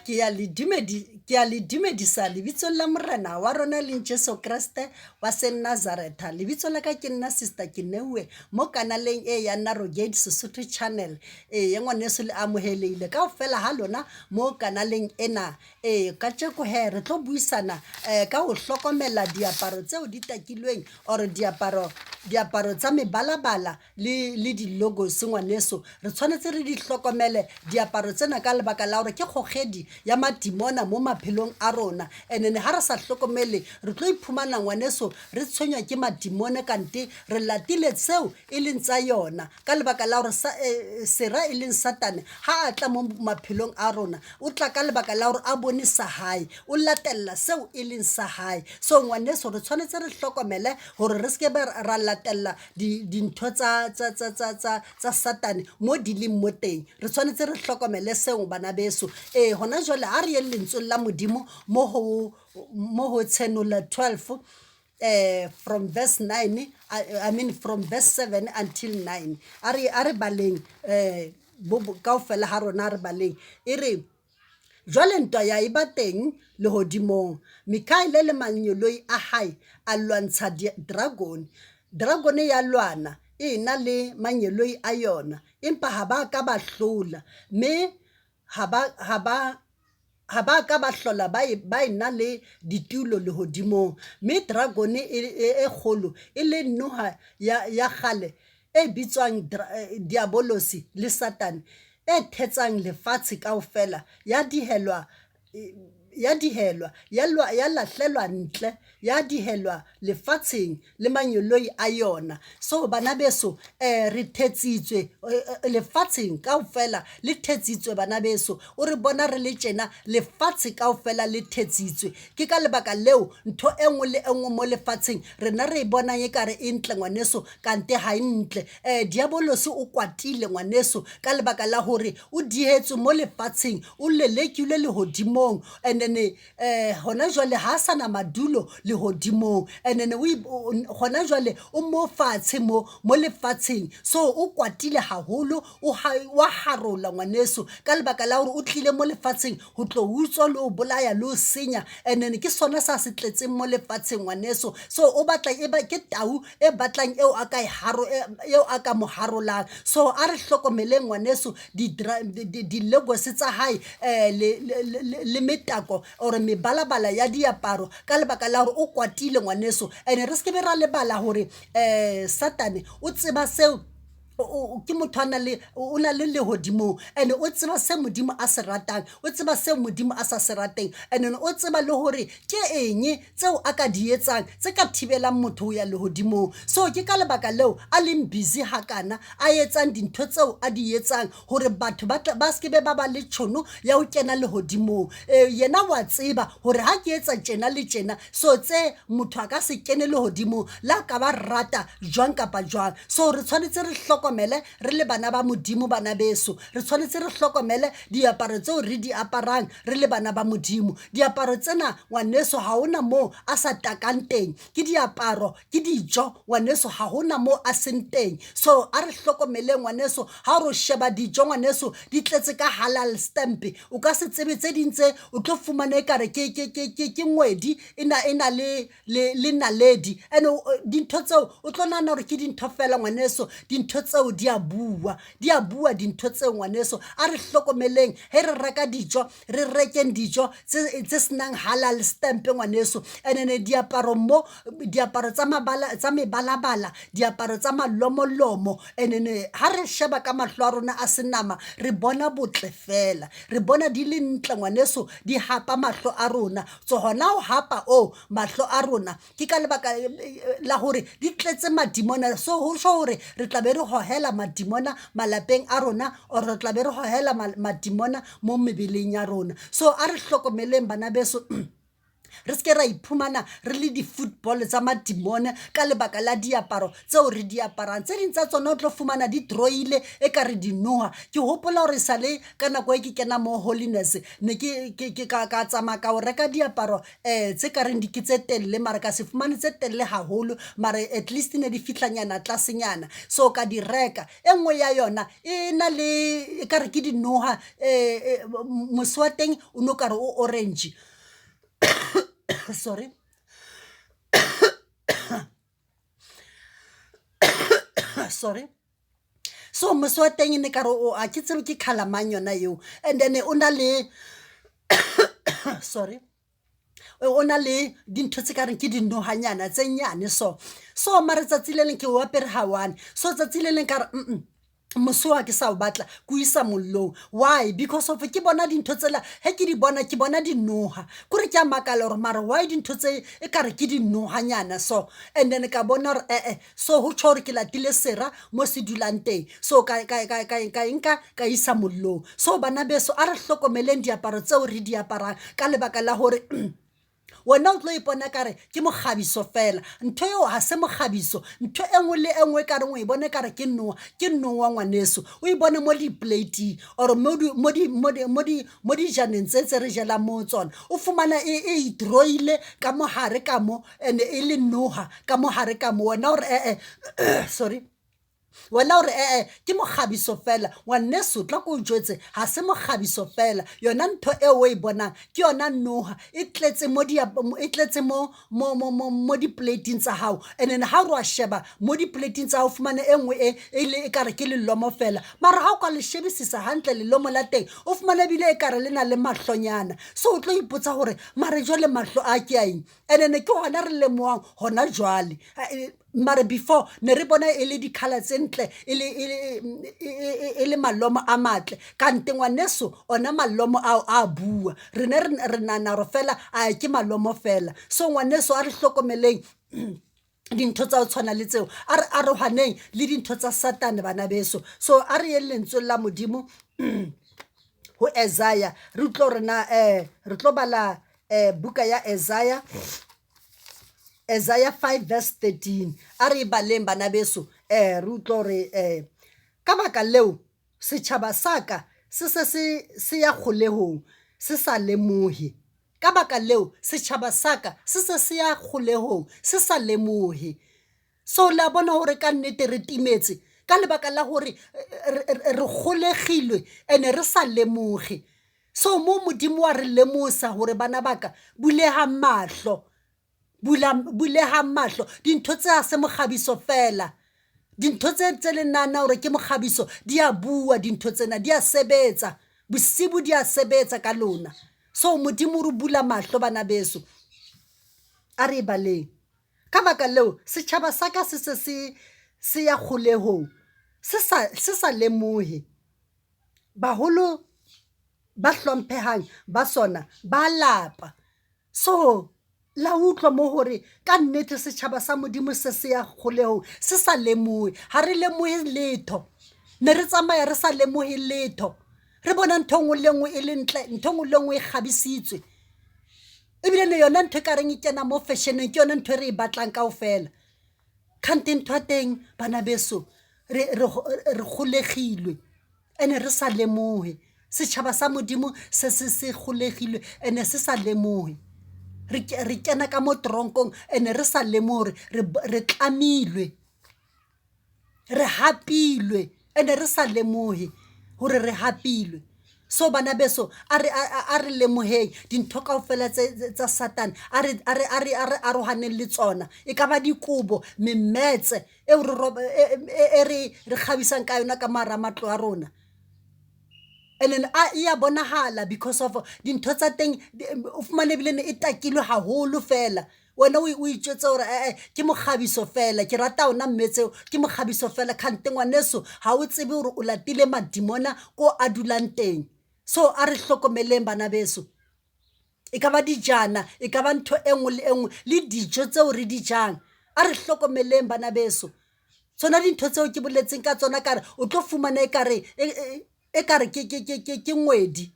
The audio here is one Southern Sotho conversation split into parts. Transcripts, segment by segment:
Ke ya le dumedi, ke ya le dumedisa lebitsong la Morena wa rona e leng Jesu Kreste wa Senazaretha. Lebitso la ka ke nna Sister Keneuwe mo kanaleng e ya Narrow Gate Sesotho Channel. Eya ngwaneso le amohelehile kaofela ha lona mo kanaleng ena. Ee, kajeko hee re tlo buisana ka ho hlokomela diaparo tseo di takilweng or diaparo diaparo tsa mebalabala le le di-logos ngwaneso. Re tshwanetse re di hlokomele diaparo tsena ka lebaka la hore ke kgogedi ya madimona mo maphelong a rona. And then ha re sa hlokomele re tlo iphumana ngwaneso re tshwenywa ke madimona kante re latile tseo e leng tsa yona. Ka lebaka la gore sera e leng Satane ha a tla mo maphelong a rona, o tla ka lebaka la gore a bone sa hae, o latella seo e leng sa hae. So ngwaneso re tshwanetse re hlokomele gore re seke ra latella dintho tsa Satane mo di leng mo teng. Re tshwanetse re hlokomele seo bana beso. Ee, hona jwale ha re yeng lentsweng la Modimo mo ho Tshenolo 12 from verse 9, I mean from verse 7 until 9. A re a re baleng kaofela ha rona a re baleng. E re, Jwale ntwa ya eba teng lehodimong. Mikaele le mangeloi a hae a lwantsha dragone. Dragone ya lwana e ena le mangeloi a yona, empa ha ba ka ba hlola, mme ha ba ha ba ha ba ka ba hlola ba e, ba ena le ditulo lehodimong. Mme dragone e, e, e kgolo e leng noha ya, ya kgale e bitswang Diabolosi le Satane, e thetsang lefatshe kaofela, ya dihelwa ya dihelwa, ya, ya lahlelwa ntle, ya dihelwa lefatsheng le mangeloi a yona. So bana beso, re thetsitswe lefatsheng kaofela, le thetsitswe bana beso. O re bona re le tjena, lefatshe kaofela le thetsitswe. Ke ka lebaka leo ntho e nngwe le e nngwe mo lefatsheng rena re e bonang ekare e ntle ngwaneso, kante ha e ntle. Diabolosi o kwatile ngwaneso ka lebaka la hore o dihetswe mo lefatsheng, o lelekilwe lehodimong. And then hona jwale ha a sa na madulo lehodimong. And then hona jwale o mo fatshe mo mo lefatsheng. So o kwatile haholo, o wa harola ngwaneso ka lebaka la hore o tlile mo lefatsheng ho tlo utswa le ho bolaya le ho senya. And then ke sona sa se tletseng mo lefatsheng ngwaneso. So o batla e ba ke tau e batlang eo a ka e haro eo a ka mo harolang. So a re hlokomeleng ngwaneso di-logos tsa hae le metako or mebalabala ya diaparo ka lebaka la hore o kwatile ngwaneso. And re se ke be ra lebala hore Satane o tseba seo, ke motho a nang le, o na le lehodimong, and o tseba se Modimo a se ratang, o tseba seo Modimo a sa se rateng, and then o tseba le hore ke eng tseo a ka di etsang tse ka thibelang motho ho ya lehodimong. So ke ka lebaka leo a leng busy hakana, a etsang dintho tseo a di etsang hore batho ba tle ba se ke be ba ba le tjhono ya ho kena lehodimong. Yena wa tseba hore ha ke etsa tjena le tjena, so tse motho a ka se kene lehodimong le ha ka ba rata jwang kapa jwang. So re tshwanetse re hlokomele re le bana ba Modimo, bana beso. Re tshwanetse re hlokomele diaparo tseo re di aparang re le bana ba Modimo. Diaparo tsena ngwaneso ha hona moo a sa takang teng. Ke diaparo, ke dijo ngwaneso, ha hona moo a seng teng. So a re hlokomeleng ngwaneso, ha o re o sheba dijo ngwaneso di tletse ka halal stamp. O ka se tsebe tse ding tse o tlo fumana ekare ke ke ke ke ke ngwedi e na e na le le le naledi. And dintho tseo o tlo nahana hore ke dintho fela ngwaneso, dintho tseo di a bua, di a bua dintho tseo ngwaneso. A re hlokomeleng he re reka dijo, re rekeng dijo tse tse senang halal stamp ngwaneso. And then diaparo mo, diaparo tsa mabala tsa mebalabala, diaparo tsa malomolomo. And then ha re sheba ka mahlo a rona a senama, re bona botle fela, re bona di le ntle ngwaneso, di hapa mahlo a rona. So hona ho hapa oo mahlo a rona ke ka lebaka la hore di tletse madimona. So ho tjho hore re tla be re hohela madimona malapeng a rona, or re tla be re hohela madimona mo mebeleng ya rona. So a re hlokomeleng bana beso. Re se ke ra iphumana re le di-football tsa madimone ka lebaka la diaparo tseo re di aparang. Tse ding tsa tsona o tlo fumana di drawile e ka re dinoha. Ke hopola hore sale ka nako e ke kena mo holiness, ne ke ka tsamaya ka o reka diaparo tse ka reng di ke tse telele, mara ka se fumane tse telele haholo, mara at least ne di fihlanyana tlasenyana. So ka di reka. E nngwe ya yona e na le e kare ke dinoha, mose wa teng o no kare o orange. Sorry. Sorry. So mose wa teng e ne kare o, a ke tsebe ke colour mang yona eo. And then o na le sorry, o na le dintho tse ka reng ke dinohanyana tse nyane so. So mare tsatsi le leng ke o apere ha one. So tsatsi le leng ka re mose wa ke sa o batla, ke o isa mollong. Why? Because of ke bona dintho tsela, he ke di bona, ke bona dinoha. Kore ke a makala hore mara why dintho tse e kare ke dinohanyana so. And then ka bona hore eh-eh, so ho tjho hore ke latile sera mo se dulang teng. So ka nka ka isa mollong. So bana beso, a re hlokomeleng diaparo tseo re di aparang ka lebaka la hore wena o tlo ipona kare ke mokgabiso fela. Ntho eo ha se mokgabiso. Ntho e nngwe le e nngwe e ka reng o e bone kare ke noha, ke noha ngwaneso. O e bone mo di-plate-ing or mo dijaneng tse tse re jelang mo tsona. O fumana e i-drawile ka mohare ka mo, and e le noha ka mohare ka mo. Wena o re eh-eh, sorry. Wena o re ee ke mokgabiso fela. Ngwaneso, tla ko o jwetse, ha se mokgabiso fela. Yona ntho eo o e bonang ke yona noha e tletse mo e tletse mo di-plate-ing tsa hao. And then ha o re wa sheba mo di-plate-ing tsa hao, fumane e nngwe e le e kare ke lelomo fela. Mara ha o ka le shebisisa hantle lelomo la teng, o fumane ebile e kare le na le mahlonyana. So o tlo ipotsa hore mare jwale mahlo a ke a eng? And then ke hona re lemohang hona jwale. Mare before ne re bona e le di-colour tse ntle, e le malomo a matle. Kante ngwaneso ona malomo ao a bua. Re ne re nahana hore fela a ke malomo fela. So ngwaneso, a re hlokomeleng dintho tsa ho tshwana le tseo. A re arohaneng le dintho tsa Satane bana beso. So a re yeng lentsweng la Modimo ho Isaiah. Re utlwe hore na re tlo bala buka ya Isaiah. Isaiah 5 verse 13. A re e baleng bana beso, re utlwe hore ka baka leo setjhaba sa ka se se se ya kgolehong se sa lemohe. Ka baka leo setjhaba sa ka se se se ya kgolehong se sa lemohe. So le a bona hore ka nnete re timetse ka lebaka la hore re kgolegilwe ene re sa lemoge. So mo Modimo wa re lemosa hore bana ba ka, bulehang mahlo, bulehang mahlo. Dintho tse ha se mokgabiso fela. Dintho tse tse le nahana hore ke mokgabiso di a bua, dintho tsena di a sebetsa. Bosibu di a sebetsa ka lona. So Modimo o re bula mahlo bana beso. A re e baleng. Ka baka leo setjhaba sa ka se se se ya kgolehong se sa lemohe. Baholo ba hlomphehang ba sona ba lapa. So la utlwa mo hore ka nnete setjhaba sa Modimo se se ya kgolehong se sa lemohe. Ha re lemohe letho. Ne re tsamaya re sa lemohe letho. Re bona ntho e nngwe le nngwe e le ntle, ntho e nngwe le nngwe e kgabisitswe. Ebile ne yona ntho e ka reng e kena mo fashion-eng ke yona ntho e re e batlang kaofela. Kgante ntho ya teng bana beso, re kgolegilwe ene re sa lemohe. Setjhaba sa Modimo se se se kgolegilwe ene se sa lemohe. Re kena ka mo toronkong ene re sa lemohe hore re tlamilwe, re hapilwe ene re sa lemohe hore re hapilwe. So bana beso, a re lemoheng dintho kaofela tse tsa Satane. A re arohaneng le tsona. E ka ba dikobo, memetse eo e re kgabisang ka yona ka mahara matlo a rona. And then a e ya bonahala because of dintho tsa teng, o fumane ebile e takilwe haholo fela. Wena o itjwetse hore ee ke mokgabiso fela, ke rata ona mmetse eo, ke mokgabiso fela. Kgante ngwaneso ha o tsebe hore o latile madimona ko a dulang teng. So a re hlokomeleng bana beso. E ka ba dijana, e ka ba ntho e nngwe le e nngwe, le dijo tseo re di jang. A re hlokomeleng bana beso. Tsona dintho tseo ke boletseng ka tsona ka re o tlo fumana ekare ekare ke ngwedi.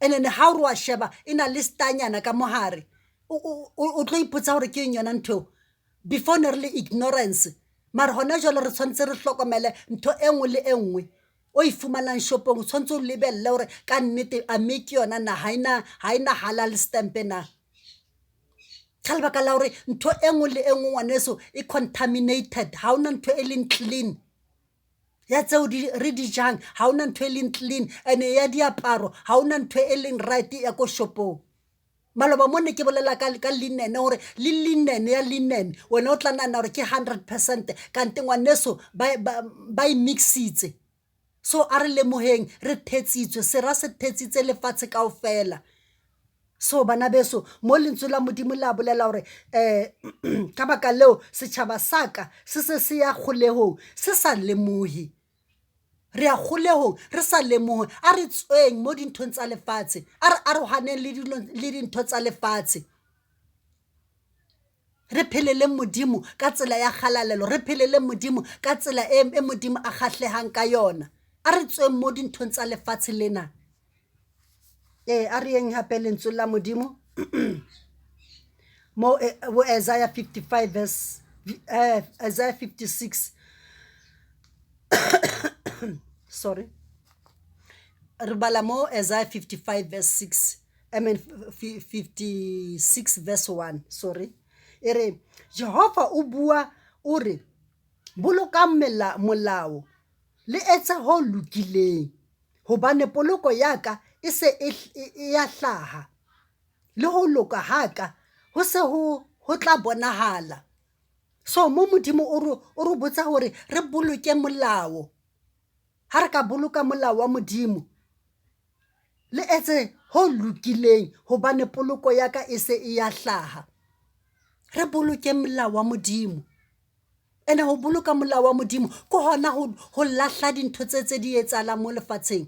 And then ha o re wa sheba e na le stanyana ka mohare, o tlo ipotsa hore ke eng yona ntho eo. Before ne re le ignorance, mara hona jwale re tshwanetse re hlokomele ntho e nngwe le e nngwe o e fumanang shopong. O tshwanetse o lebelle hore ka nnete a mme ke yona na, ha ena halal stamp na. Ka lebaka la hore ntho e nngwe le e nngwe ngwaneso e contaminated, ha hona ntho e leng clean. Ya tseo re di jang, ha hona ntho e leng clean. Ene ya diaparo, ha hona ntho e leng right ya ko shopong. Maloba mo ne ke bolela ka linen, hore le linen ya linen wena o tla nahana hore ke 100%, kante ngwaneso ba e mix-itse. So a re lemoheng, re thetsitswe, sera se thetsitse lefatshe kaofela. So bana beso, mo lentswe la Modimo la bolela hore ka baka leo setjhaba sa ka se se se ya kgolehong se sa lemohe. Re ya kgolehong re sa lemohe. A re tsweng mo dinthong tsa lefatshe, a re arohaneng le dintho tsa lefatshe. Re pheleleng Modimo ka tsela ya kgalalelo, re pheleleng Modimo ka tsela e Modimo a kgahlehang ka yona. A re tsweng mo dinthong tsa lefatshe lena. Ee, a re yeng hape lentswe la Modimo mo ho Isaiah 55 verse Isaiah 56, sorry, re bala mo Isaiah 55 verse 6, I mean 56 verse 1, sorry. E re Jehova o bua o re, bolokang molao, le etse ho lokileng, hobane poloko ya ka e se e ya hlaha, le ho loka ha ka ho se ho tla bonahala. So mo Modimo o re botsa hore re boloke molao. Ha re ka boloka molao wa Modimo, le etse ho lokileng, hobane poloko ya ka e se e ya hlaha. Re boloke molao wa Modimo. Ene ho boloka molao wa Modimo ke hona ho lahla dintho tse di etsahalang mo lefatsheng.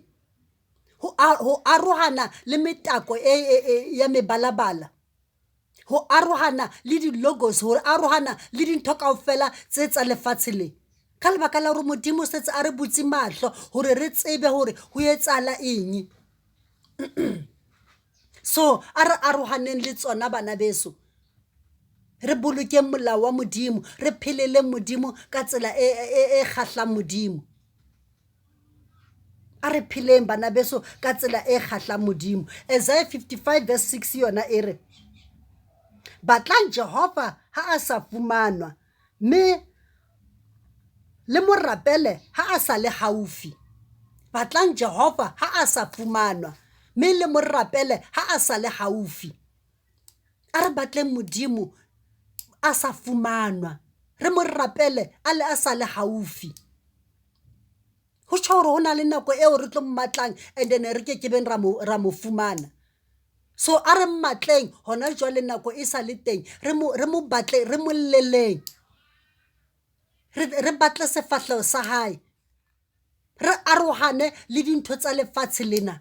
Ho arohana le metako e ya mebalabala, ho arohana le di-logos, ho arohana le dintho kaofela tse tsa lefatshe le. Ka lebaka la hore Modimo o setse a re butse mahlo hore re tsebe hore ho etsahala eng. So a re arohaneng le tsona bana beso. Re bolokeng molao wa Modimo, re pheleleng Modimo ka tsela e kgahlang Modimo. A re pheleng bana beso ka tsela e kgahlang Modimo. Isaiah 55 verse 6 yona e re, batlang Jehova ha a sa fumanwa, mme le mo rapele ha a sa le haufi. Batlang Jehova ha a sa fumanwa, mme le mo rapele ha a sa le haufi. A re batleng Modimo a sa fumanwa, re mo rapele a le a sa le haufi. Ho tjho hore ho na le nako eo re tlo mmatlang and then re ke kebeng ra mo fumana. So a re mmatleng hona jwale nako e sa le teng, re mo batle, re mo lleleng. Re batle sefahleho sa hae. Re arohane le dintho tsa lefatshe lena.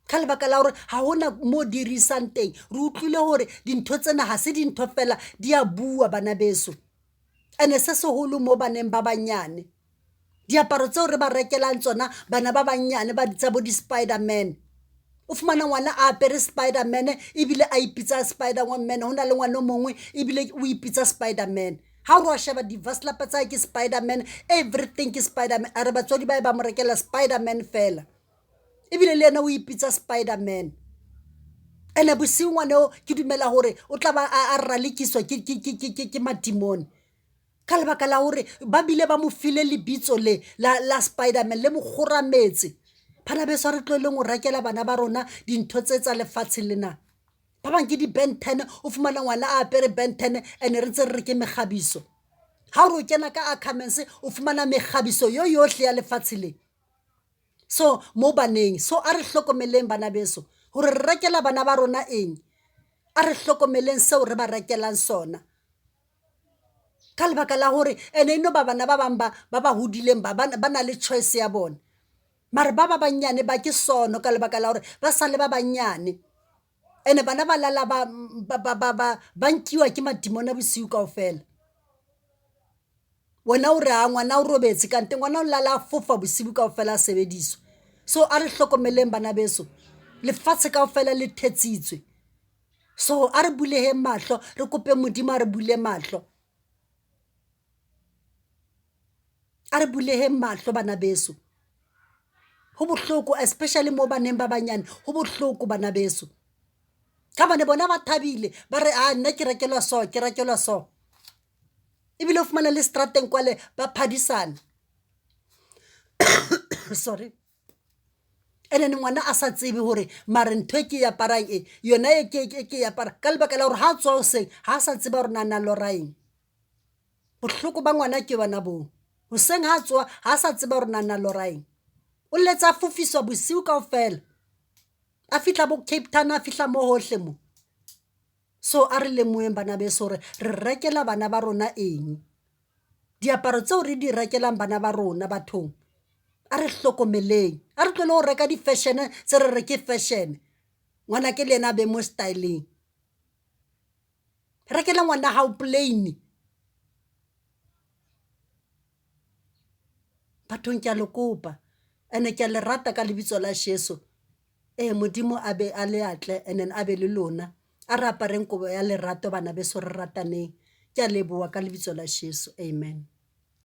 Ka lebaka la hore ha hona mo di re isang teng. Re utlwile hore dintho tsena ha se dintho fela, di a bua bana beso. Ene se seholo mo baneng ba banyane. Diaparo tseo re ba rekelang tsona bana ba banyane ba tsa bo di-Spiderman. O fumana ngwana a apere Spiderman ebile a ipitsa Spiderman. Ho na le ngwana o mongwe ebile o ipitsa Spiderman. Ha o re wa sheba di-vaslapa tsa hae ke Spiderman, everything ke Spiderman. A re batswadi ba hae ba mo rekela Spiderman fela. Ebile le yena o ipitsa Spiderman. Ene bosiu ngwana eo ke dumela hore o tla ba a ralekiswa ke madimone. Ka lebaka la hore ba bile ba mo file lebitso le la Spiderman le mo kgorametse. Bana beso, ha re tlohelleng ho rekela bana ba rona dintho tse tsa lefatshe lena. Ba bang ke di-Ben 10, o fumana ngwana a apere Ben 10 ene re ntse re re ke mekgabiso. Ha o re o kena ka Ackermans o fumana mekgabiso yo yohle ya lefatshe le. So mo baneng, so a re hlokomeleng bana beso hore re rekela bana ba rona eng. A re hlokomeleng seo re ba rekelang sona. Ka lebaka la hore ene eno ba bana ba bang ba hodileng ba ba na le choice ya bona. Mare ba ba banyane ba ke sono ka lebaka la hore ba sale ba banyane. Ene bana ba lala ba nkiwa ke madimona bosiu kaofela. Wena o re ha ngwana o robetse, kante ngwana o lala a fofa bosiu kaofela a sebediswa. So a re hlokomeleng bana beso, lefatshe kaofela le thetsitswe. So a re buleheng mahlo, re kope Modimo a re bule mahlo. A re buleheng mahlo bana beso. Ho bohloko especially mo baneng ba banyane, ho bohloko bana beso. Ka hobane bona ba thabile, ba re ah nna ke rekelwa so, ke rekelwa so. Ebile o fumana le seterateng kwale ba phadisana. Sorry. And then ngwana a sa tsebe hore mare ntho e ke e aparang e, yona e ke ke e apara ka lebaka la hore ha tswa hoseng ha sa tseba hore na na lora eng. Bohloko ba ngwana ke yona boo. Hoseng ha tsoha ha sa tseba hore na na lora eng. O letse a fofiswa bosiu kaofela. A fihla bo Cape Town, a fihla mo hohle mo. So a re lemoheng bana beso hore re rekela bana ba rona eng. Diaparo tseo re di rekelang bana ba rona bathong, a re hlokomeleng. A re tlohele ho reka di-fashion tse re re ke fashion. Ngwanake le yena a be mo styleng. Rekela ngwana hao plain. Bathong ke a le kopa and-e ke a le rata ka lebitso la Jeso. Ee, Modimo a be a le atle and then a be le lona. A re apareng kobo ya lerato bana beso, re rataneng. Ke a leboha ka lebitso la Jeso. Amen.